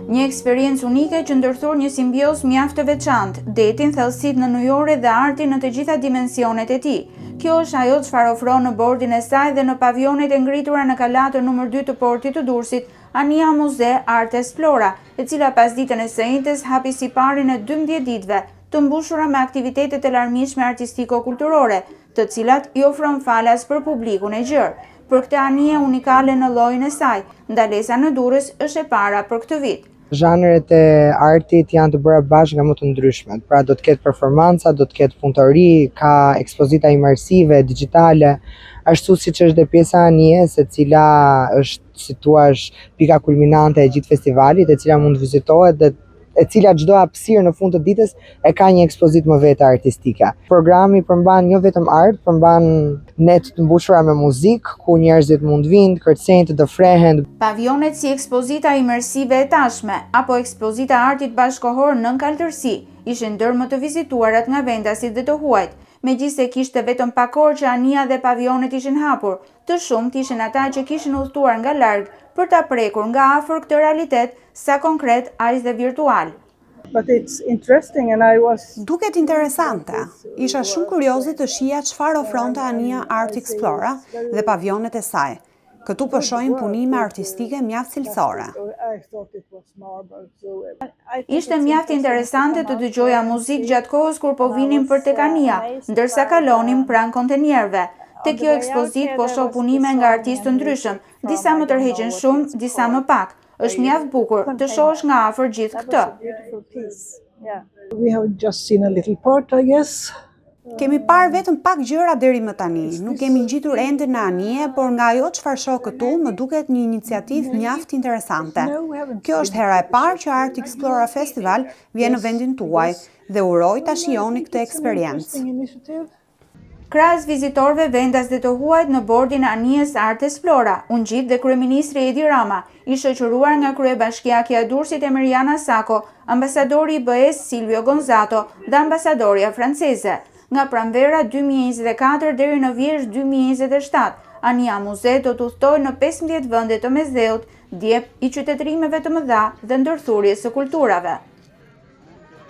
Një eksperiencë unike që ndërthur një simbiozë mjaft të veçantë, detin, thellësitë nënujore dhe artin në të gjitha dimensionet e tij. Kjo është ajo çfarë ofron në bordin e saj dhe në pavionet e ngritura në kalatën numër 2 të portit të Durrësit, Anija Muze Art Esplora, e cila pasditen e së enjtes hapi siparin e 12 ditëve, të mbushura me aktivitete të larmishme artistiko-kulturore, të cilat i ofron falas për publikun e gjerë. Për këtë anije unikale në llojin e saj, ndalesa në Durrës është e para për këtë vit. Zhanret e artit janë të bëra bashkë nga më të ndryshmet. Pra do të ketë performanca, do të ketë punëtori, ka ekspozita imersive, digjitale, ashtu siç është dhe pjesa e anijes, e cila është si thua pika kulminante e gjithë festivalit, e cila mund të vizitohet dhe e cila çdo hapësirë në fund të ditës e ka një ekspozitë më vete artistike. Programi përmban jo vetëm art, përmban net të mbushura me muzikë, ku njerëzit mund të vinë, të kërcejnë, të dëfrehen. Pavionet si ekspozita imersive e tashme, apo ekspozita e artit bashkëkohor nën kaltërsi, ishin ndër më të vizituarat nga vendasit dhe të huajt. Megjithëse kishte vetëm pak orë që anija dhe pavionet ishin hapur, të shumtë ishin ata që kishin udhëtuar nga larg për ta prekur nga afër këtë realitet, sa konkret aq dhe virtual. But it's interesting and I was Duket interesante. Isha shumë kurioze të shihja çfarë ofronte anija Art Explora dhe pavionet e saj. Këtu po shohim punime artistike mjaft cilësore. I thought it was marble. So I think Ishte mjaft interesante të dëgjoja muzikë gjatë kohës kur po vinim për tek anija, ndërsa kalonim pranë kontenierëve. Te kjo ekspozitë po shoh punime nga artistë të ndryshëm, disa më tërheqin shumë, disa më pak. Është mjaft bukur të shohësh nga afër gjithë that këtë. was a beautiful piece. Yeah. We have just seen a little part, I guess. Kemi parë vetëm pak gjëra deri më tani. Nuk kemi ngjitur ende në anije, por nga ajo çfarë shoh këtu, më duket një iniciativë mjaft interesante. Kjo është hera e parë që Art Explora Festival vjen në vendin tuaj dhe uroj ta shijoni këtë eksperiencë. Initiative. Krahas vizitorëve vendas dhe të huajt në bordin e anijes Art Esplora, u ngjit dhe kryeministri Edi Rama, i shoqëruar nga kryebashkiakja e Durrësit Emiriana Sako, ambasadori i BE-s Silvio Gonzato dhe ambasadorja franceze. Nga pranvera 2024 deri në vjeshtë 2027, anija muze do të udhtojë në 15 vende të Mesdheut, djep i qytetërimeve të mëdha dhe ndërthurjes së kulturave.